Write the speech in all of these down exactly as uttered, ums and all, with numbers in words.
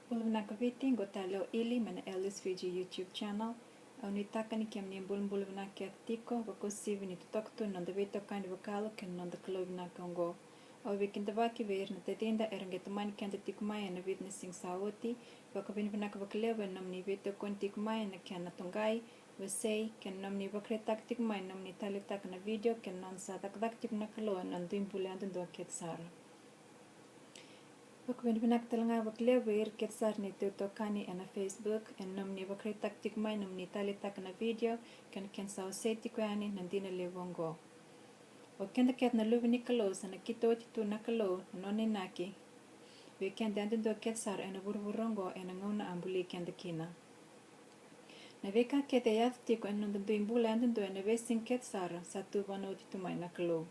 Bula vinaka Viti, qo tale o Ili mai na Alice Fiji YouTube channel. Au nuitaka ni kemuni bulabula vinaka kece tiko, vakauasivi ni totoka tu na noda veitokani vakayalo kei na noda Kalou vinaka oqo. Au veikidavaki vei ira na tacida era qai tomani keda tiko mai ena vica na siga sa oti. Vakavinavinaka vakalevu ena nomuni veitokoni tiko mai ena kena toqai, wasei, kei na nomuni vakaraitaka tiko mai na nomuni taleitaka na vidio kei na nona sa cakacaka tiko na Kalou ena dui bula yadudua kece sara. Vakavinavinaka tale ga vakalevu vei ira kece sara na itautokani ena Facebook ena nomuni vakaraitaka tiko mai na nomuni taleitaka na vidio kei na kena sa wasei tiko yani na dina levu oqo. O keda kece na luve ni Kalou sa nakita oti tu na Kalou na nona inaki vei keda yadudua kece sara ena vuravura oqo ena gauna a buli keda kina. Na veika kece e yaco tiko ena noda dui bula yadudua ena veisiga kece sara sa tuvana oti tu mai na Kalou.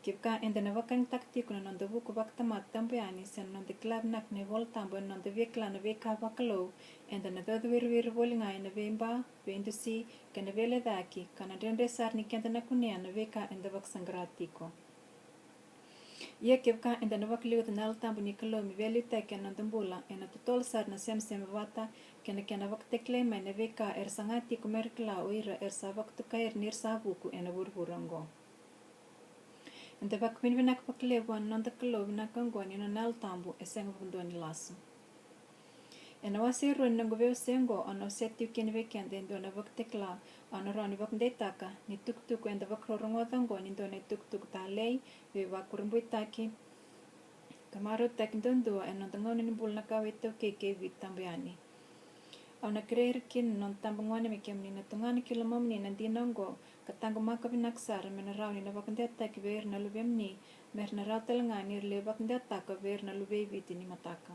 Kevaka eda na vakayagataka tiko na noda vuku vakatamata tabu yani se na noda kila vinaka na iVola Tabu ena noda via kila na veika vakalou, eda na caucawirawira voli ga ena veiba, veidusi, kei na veilecayaki, ka na dredre sara ni keda na kunea na veika eda vakasaqara tiko. Ia kevaka eda na vakaliuca na Yalo Tabu ni Kalou me veiliutaki ena noda bula, ena totolo sara na semasema vata kei na kena vakatakilai mai na veika era saga tiko mera kila o ira era sa vakatokai ira ni ra sa vuku ena vuravura oqo. Eda vakavinavinaka vakalevu vua na noda Kalou vinaka oqo ni nona Yalo Tabu e sega vakadua ni lasu. Ena wase rua ni noqu veiwasei oqo, au na wasea tiko kina vei keda e dua na vakatakila au na rawa ni vakadeitaka ni tukutuku eda vakarorogoca oqo ni dua na itukutuku talei, veivakurabuitaki, ka marautaki duadua ena noda gauna ni bula na kawa iTaukei kei Viti tabu yani. Au na kerei ira kina na noda tabagone me kemuni na tugana ki lomamuni na dina oqo, ka taqomaka vinaka sara me na rawa ni na vakadewataki vei ira na luvemuni, me ra na rawa tale ga ni ra lai vakadewataka vei ira na luve i Viti ni mataka.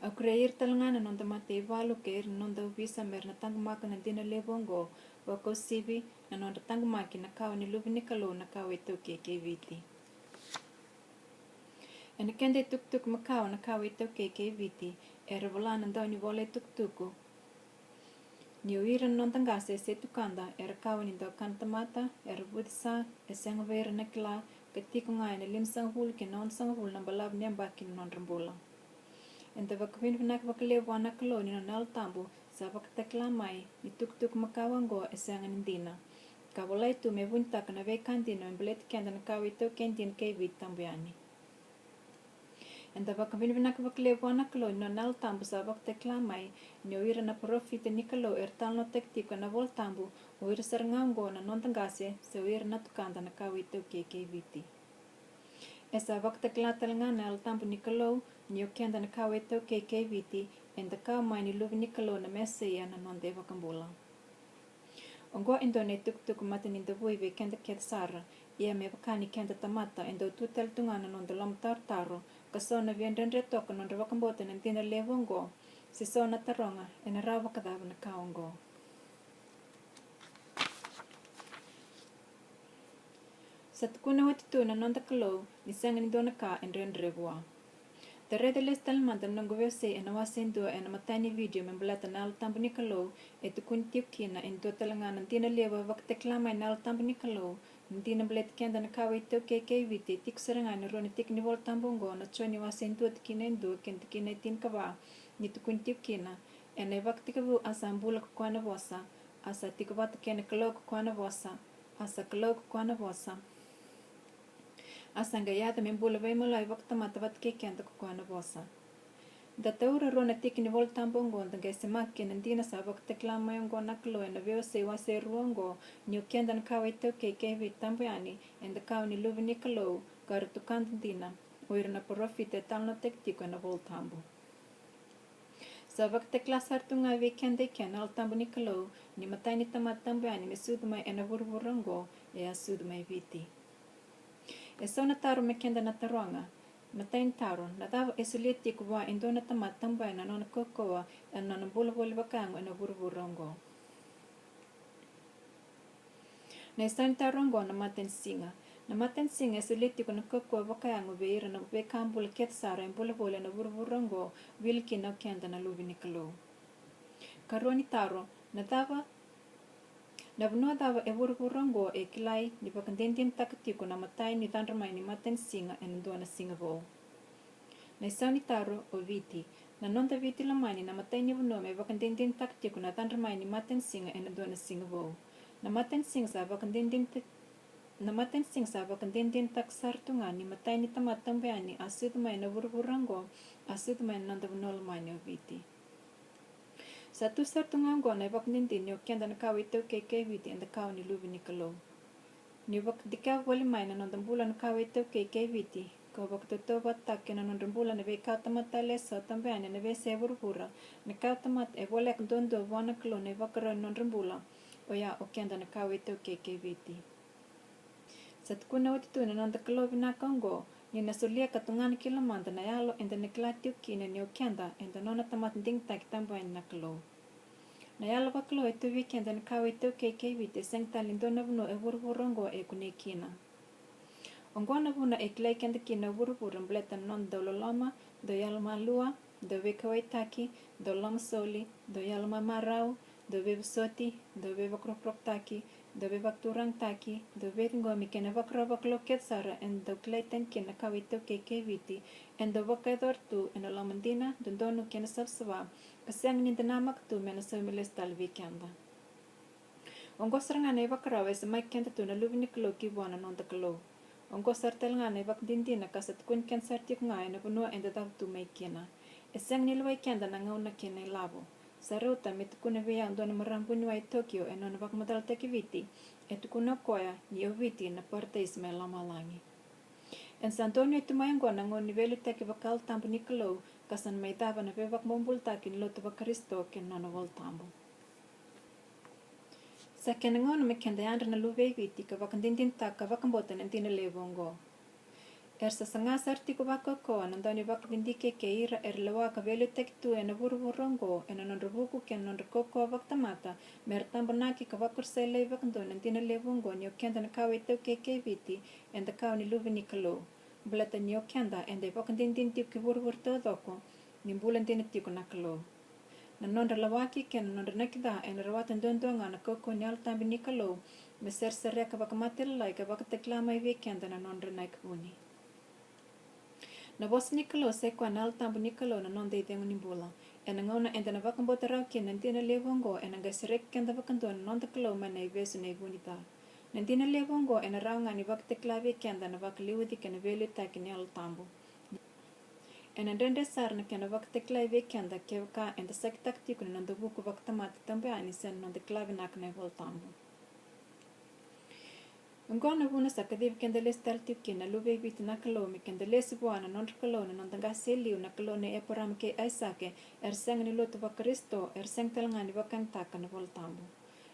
Au kerei ira tale ga na noda mataivalu kei ira na noda ovisa me ra na taqomaka na dina levu oqo, vakauasivi na nodra taqomaki na kawa ni luve ni Kalou na kawa iTaukei kei Viti. Ena keda itukutuku makawa na kawa iTaukei kei Viti, era vola na dau ni vola itukutuku ni o ira na noda qase se tukada era kawa ni dau kana tamata, era vucesa, e sega vei ira na kila, ka tiko ga ena limasagavulu ki na onosagavulu na balavu ni yabaki ni nodra bula. Eda vakavinavinaka vakalevu vua na Kalou ni nona Yalo Tabu sa vakatakila mai ni tukutuku makawa oqo e sega ni dina, ka volai tu me vunitaka na veika dina me baleti keda na kawa iTaukei dina kei Viti tabu yani. Eda vakavinavinaka vakalevu vua na Kalou ni nona Yalo Tabu sa vakatakila mai ni o ira na parofita ni Kalou era talanoataki tiko ena Vola Tabu, o ira sara ga oqo na noda qase se o ira na tukada na kawa iTaukei kei Viti. E sa vakatakila tale ga na Yalo Tabu ni Kalou ni o keda na kawa iTaukei kei Viti, eda kawa mai ni luve ni Kalou na Mesaia na noda iVakabula. Oqo e dua na itukutuku matanidavui vei keda kece sara, ia me vaka ni keda tamata e dau tu tale tu ga na noda lomatarotaro, ka so na via dredre toka na nodra vakabauta na dina levu oqo, se so na taroga, ena rawa vakacava na ka oqo? Sa tukuna oti tu na noda Kalou ni sega ni dua na ka e dredre vua. Da raica lesu tale mada na noqu veiwasei ena wase e dua ena imatai ni vidio me baleta na Yalo Tabu ni Kalou, e tukuni tiko kina e dua tale ga na dina levu a vakatakila mai na Yalo Tabu ni Kalou, na dina baleti keda na kawa iTaukei kei Viti, e tiko sara ga ena rua na tiki ni Vola Tabu oqo, na Joni wase e dua tikina e dua kei na tikina e tinikava, ni tukuni tiko kina: Ena ivakatekivu a sa bula ko koya na Vosa, a sa tiko vata kei na Kalou ko koya na Vosa, a sa Kalou ko koya na Vosa, a sa qai yaco me bula veimalai vakatamata vata kei keda ko koya na Vosa. Da taura rua na tiki ni Vola Tabu oqo, da qai semati kina na dina sa vakatakila mai oqo na Kalou ena veiwasei wase rua oqo, ni o keda na kawa iTaukei kei Viti tabu yani, eda kawa ni luve ni Kalou, ka ra tukada dina o ira na parofita e talanoataki tiko ena Vola Tabu. Sa vakatakila sara tu ga vei keda i ke na Yalo Tabu ni Kalou ni matai ni tamata tabu yani me sucu mai ena vuravura oqo, e a sucu mai Viti. E so na taro me keda na taroga. Matai ni taro: na cava e solia tiko vua e dua na tamata tabu yani na nona kaukauwa ena nona bula voli vakayago ena vuravura oqo? Na isau ni taro oqo: na matanisiga. Na matanisiga e solia tiko na kaukauwa vakayago vei ira na veika bula kece sara e bula voli ena vuravura oqo, wili kina o keda na luve ni Kalou. Karua ni taro: na cava, na vanua cava e vuravura oqo e kilai ni vakadinadinataka tiko na imatai ni cadra mai ni matanisiga ena dua na siga vou? Na isau ni taro o Viti. Na noda Viti lomani, na imatai ni vanua me vakadinadinataka tiko na cadra mai ni matanisiga ena dua na siga vou. Na matanisiga sa vakadinadinata Na matanisiga sa vakadinadinataka sara tu ga ni imatai ni tamata tabu yani a sucu mai ena vuravura oqo, a sucu mai na noda vanua lomani o Viti. Sa tu sara tu ga oqo na ivakadinadina ni o keda na kawa iTaukei kei Viti eda kawa ni luve ni Kalou. Niu vakadikeva voli mai na noda bula na kawa iTaukei kei Viti, kau vakatautauvatataka kei na nodra bula na veika tamata tale eso tabu yani ena veiyasai vuravura, na kawa tamata e voleka duadua vua na Kalou na ivakarau ni nodra bula, oya o keda na kawa iTaukei kei Viti. Sa tukuna oti tu na noda Kalou vinaka oqo, ni na solia ka tugana ki lomada na yalo eda na kila tiko kina ni o keda eda nona tamata digitaki tabu yani na Kalou. Na yalo vakalou e tu vei keda na kawa iTaukei kei Viti e sega tale ni dua na vanua e vuravura oqo e kunei kina. Oqo na vuna e kilai keda kina o vuravura baleta na noda dau loloma, dau yalomalua, dau veikauwaitaki, dau lomasoli, dau yalomamarau, dau veivosoti, dau veivakarokorokotaki, dau veivakaturagataki, dau veiciqomi kei na ivakarau vakalou kece sara eda dau kilai tani kina na kawa iTaukei kei Viti, eda dau vakayacora tu ena loma dina, dodonu kei na savasava, ka sega ni da namaka tu me na saumi lesu tale vei keda. Oqo sara ga na ivakarau e semaki keda tu na luve ni Kalou ki vua na noda Kalou. Oqo sara tale ga na ivakadinadina ka sa tukuni keda sara tiko ga ena vanua eda cavutu mai kina. E sega ni lewai keda na gauna kei na ilavo. Sa rauta me tukuna vei au dua na marama vuniwai e Tokyo ena nona vakamacalataki Viti, e tukuna o koya ni o Viti na paradaiso mai lomalagi. Ena sa donuya tu mai oqo na gauna ni veiliutaki vaka-Yalo Tabu ni Kalou, ka sa na mai cava na veivakabobulataki ni lotu vaKarisito kei na nona iVola Tabu. Sa kena gauna me keda yadra na luve i Viti ka vakadinadinataka ka vakabauta na dina levu oqo. Era sa saga sara tiko vakaukauwa na daunivakadidike kei ira era lewa ka veiliutaki tu ena vuravura oqo ena nodra vuku kei na nodra kaukauwa vakatamata, mera tabonaki ka vakarusai laivi vakadua na dina levu oqo ni o keda na kawa iTaukei kei Viti eda kawa ni luve ni Kalou. Baleta ni o keda eda ivakadinadina tiko ki vuravura taucoko ni bula dina tiko na Kalou. Na nodra lawaki kei na nodra inaki ca ena rawata duadua ga na kaukauwa ni Yalo Tabu ni Kalou me seresereka vakamatailalai ka vakatakila mai vei keda na nodra inaki vuni. Na vosa ni Kalou sai koya na Yalo Tabu ni Kalou na noda icegu ni bula. Ena gauna eda na vakabauta rawa kina na dina levu oqo, ena qai sereki keda vakadua na noda Kalou mai na ivesu nei vuni ca. Na dina levu oqo ena rawa ga ni vakatakila vei keda na vakaliuci kei na veiliutaki ni Yalo Tabu. Ena dredre sara na kena vakatakilai vei keda kevaka eda sakitaka tiko na noda vuku vakatamata tabu yani se na noda kila vinaka na iVola Tabu. Oqo na vuna sa kacivi keda lesu tale tiko kina na luve i Viti na Kalou me keda lesu vua na nodra Kalou na noda qase e liu, na Kalou nei Eparama kei Aisake, era sega ni lotu vaKarisito, era sega tale ga ni vakayagataka na iVola Tabu.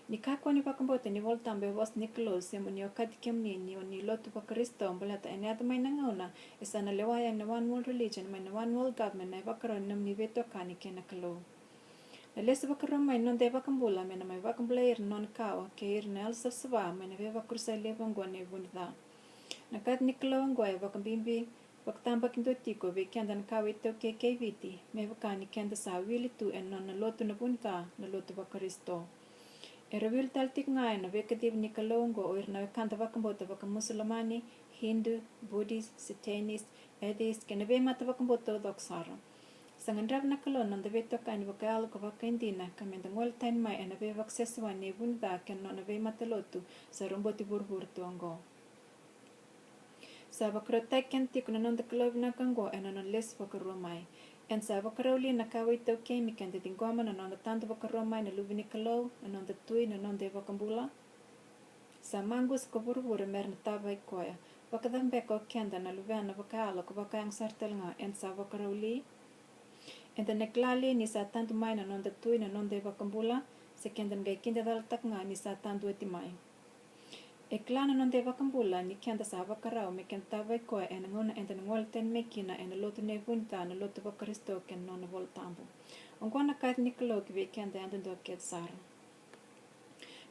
Ni kakua ni vakabauta ni iVola Tabu e vosa ni Kalou, se mo ni okati kemuni ni o ni lotu vaKarisito, baleta ena yaco mai na gauna e sa na lewa yani na one world religion mai na one world government na ivakarau ni nomuni veitokani kei na Kalou. Na lesu vakarua mai ni noda iVakabula me na mai vakabulai ira na nona kawa kei ira na yalo savasava mai na veivakarusai levu oqo nei vunica. Na kaci ni Kalou oqo e vakabibi vakatabakidua tiko vei keda na kawa iTaukei kei Viti, me vaka ni keda sa wili tu ena nona lotu na vunica, na lotu vaKarisito. Era wili tale tiko ga ena veikacivi ni Kalou oqo o ira na wekada vakabauta vakaMusulomani, Hindu, Buddhist, Satanist, Atheist, kei na veimata vakabauta taucoko sara. Sa gadreva na Kalou na noda veitokani vakayalo ka vakaidina, ka meda gole tani mai ena veivakasewasewani nei vunica kei na nona veimatalotu sa roboti vuravura tu oqo. Sa vakarautaki keda tiko na noda Kalou vinaka oqo ena nona lesu vakarua mai. Eda sa vakarau li na kawa iTaukei me keda ciqoma na noda tadu vakarua mai na luve ni Kalou, na noda Tui, na noda iVakabula? Sa maqusa ko vuravura mera na tavai koya. Vakacava beka o keda na luvena vakayalo ka vakayago sara tale ga, eda sa vakarau li? Eda na kila li ni sa tadu mai na noda Tui, na noda iVakabula, se keda na qai kidacalataka ga ni sa tadu oti mai? E kila na noda iVakabula ni keda sa vakarau me keda tavai koya ena gauna eda na gole tani mai kina ena lotu nei vunica, na lotu vaKarisito kei na nona iVola Tabu. Oqo na kaci ni Kalou ki vei keda yadudua kece sara.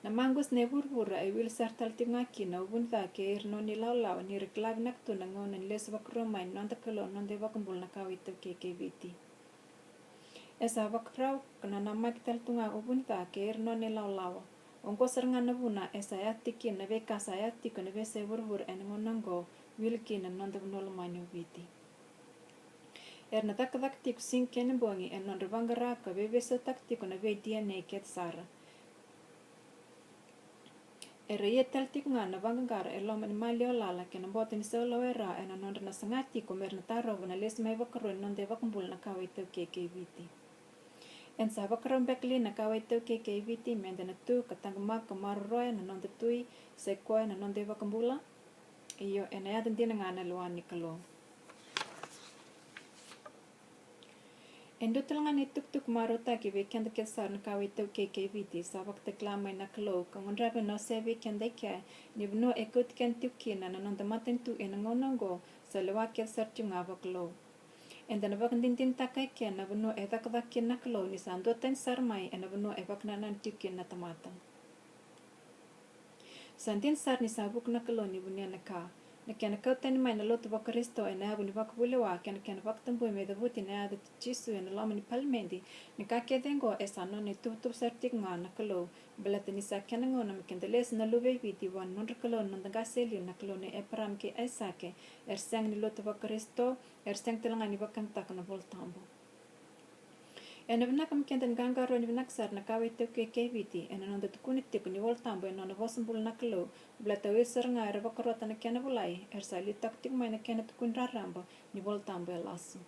Na maqusa nei vuravura e wili sara tale tiko ga kina o vunica kei ira na nona ilawalawa ni ra kila vinaka tu na gauna ni lesu vakarua mai ni noda Kalou, na noda iVakabula na kawa iTaukei kei Viti. E sa vakarau ka nanamaki tale tu ga o vunica kei ira na nona ilawalawa. Oqo sara ga na vuna e sa yaco tiko kina na veika sa yaco tiko ena veiyasai vuravura ena gauna oqo, wili kina na noda vanua lomani o Viti. Era na cakacaka tiko siga kei na bogi ena nodra vaqara ka veiveisautaka tiko na vei D N A kece sara. Era ia tale tiko ga na vaqaqara e loma ni maliwa lala kei na bota ni saulau e ra ena nodra na saga tiko mera na tarova na lesu mai vakarua ni noda iVakabula na kawa iTaukei kei Viti. Eda sa vakarau beka li na kawa iTaukei kei Viti meda na tu ka taqomaka ka maroroya na noda Tui, sai koya na noda iVakabula? Io, ena yaco dina ga na lewa ni Kalou. E dua tale ga na itukutuku marautaki vei keda kece sara na kawa iTaukei kei Viti, sa vakatakila mai na Kalou ka gudrava na wasea vei keda e kea ni vanua e kauti keda tiko kina na noda matanitu ena gauna oqo, sa lewa kece sara tiko ga vakalou. Eda na vakadinadinataka e kea na vanua e cakacaka kina na Kalou ni sa duatani sara mai ena vanua e vakanananu tiko kina na tamata. Sa dina sara ni sa vuku na Kalou ni vunia na ka. Na kena kau tani mai na lotu vaKarisito ena yavu ni vakavulewa kei na kena vakatabui me cavuti na yaca i Jisu ena loma ni palimedi, na ka kece oqo e sa nona ituvatuva sara tiko ga na Kalou, baleta ni sa kena gauna me keda lesu na luve i Viti vua na nodra Kalou na noda qase e liu, na Kalou nei Eparama kei Aisake. Era sega ni lotu vaKarisito, era sega tale ga ni vakayagataka na iVolatabu. Ena vinaka me keda ni qaqarauni vinaka sara na kawa iTaukei kei Viti ena noda tukuna tiko ni iVolatabu e nona vosa bula na Kalou, baleta o ira sara ga era vakarota na kena volai era sa liutaka tiko mai na kena tukuni raraba ni iVolatabu e lasu.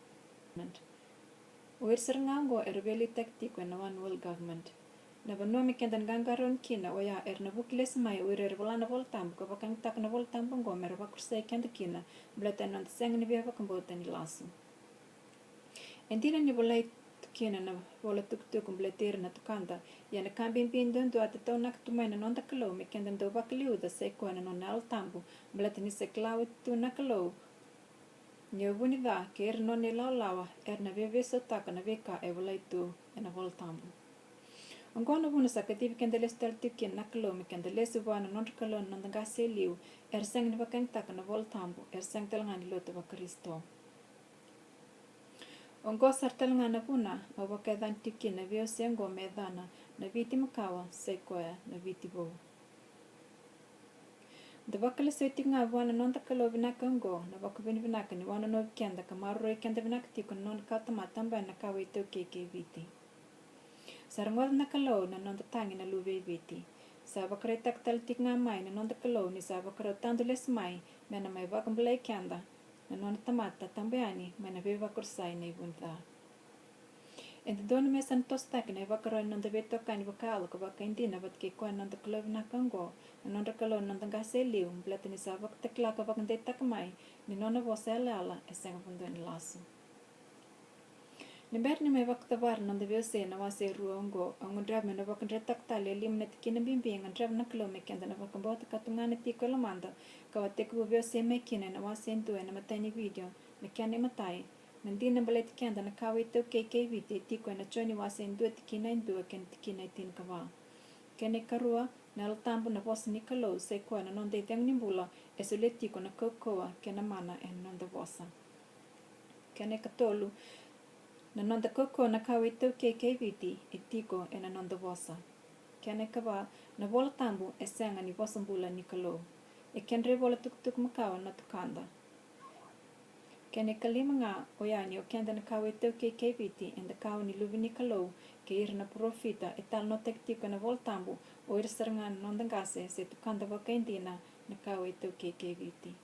O ira sara ga oqo era veiliutaki tiko ena One World Government. Na vanua me keda ni qaqarauni kina oya era na vuki lesu mai o ira era vola na iVolatabu ka vakayagataka na iVolatabu oqo mera vakarusai keda kina, baleta ena noda sega ni via vakabauta ni lasu. E dina ni volai tu kina na ivola tukutuku baleti ira na tukada, ia na ka bibi duadua a tataunaka tu mai na noda Kalou me keda dau vakaliuca sai koya na nona Yalo Tabu, baleta ni sa kila oti tu na Kalou ni o vunica kei ira na nona ilawalawa era na veiveisautaka na veika e volai tu ena iVolatabu. Oqo na vuna sa kacivi keda lesu tale tiko kina na Kalou me keda lesu vua na nodra Kalou na noda qase e liu, era sega ni vakayagataka na iVolatabu, era sega tale ga ni lotu vaKarisito. Oqo sara tale ga na vuna au vakayacani tiko kina na veiwasei oqo me yacana na Viti Makawa, sai koya na Viti Vou. Da vakalesui tiko ga vua na noda Kalou vinaka oqo na vakavinavinaka ni wanonovi keda ka maroroi keda vinaka tiko na nona kawa tamata tabu yani na kawa iTaukei kei Viti. Sa rogoca na Kalou na noda tagi na luve i Viti. Sa vakaraitaka tale tiko ga mai na noda Kalou ni sa vakarau tadu lesu mai me na mai vakabulai keda na nona tamata tabu yani mai na veivakarusai nei vunica. E dodonu me sa na tosotaki na ivakarau ni noda veitokani vakayalo ka vakaidina vata kei koya na noda Kalou vinaka oqo, na nodra Kalou na noda qase e liu, baleta ni sa vakatakila ka vakadeitaka mai ni nona vosa yalayala e sega vakadua ni lasu. Ni bera ni mai vakatavara na noda veiwasei ena wase e rua oqo, au gadreva me na vakadretaka tale e lima na tikina bibi e gadreva na Kalou me keda na vakabauta ka tugana tiko e lomada, ka a tekivu veiwasei mai kina ena wase e dua ena imatai ni vidio. Na kena imatai, na dina baleti keda na kawa iTaukei kei Viti e tiko ena Joni wase e dua tikina e dua kei na tikina e tinikava. Kena ikarua, na Yalo Tabu na vosa ni Kalou, sai koya na noda icegu ni bula, e solia tiko na kaukauwa kei na mana ena noda vosa. Kena ikatolu, na noda kaukauwa na kawa iTaukei kei Viti e tiko ena noda vosa. Kena ikava, na iVolatabu e sega ni vosa bula ni Kalou. E kedra ivola tukutuku makawa na tukada. Kena ikalima ga, oya ni o keda na kawa iTaukei kei Viti eda kawa ni luve ni Kalou kei ira na parofita e talanoataki tiko ena iVolatabu, o ira sara ga na noda qase se tukada vakaidina na kawa iTaukei kei Viti.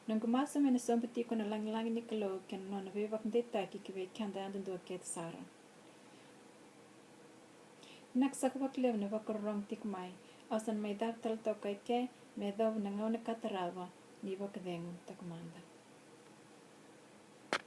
Noqu masu me na sobu tiko na lagilagi ni Kalou kei na nona veivakadeitaki ki vei keda yadudua kece sara. Vinaka saka vakalevu na vakarorogo tiko mai. Au sa na mai cava tale toka eke me yacova na gauna ka tarava. Ni vakacegu toka mada.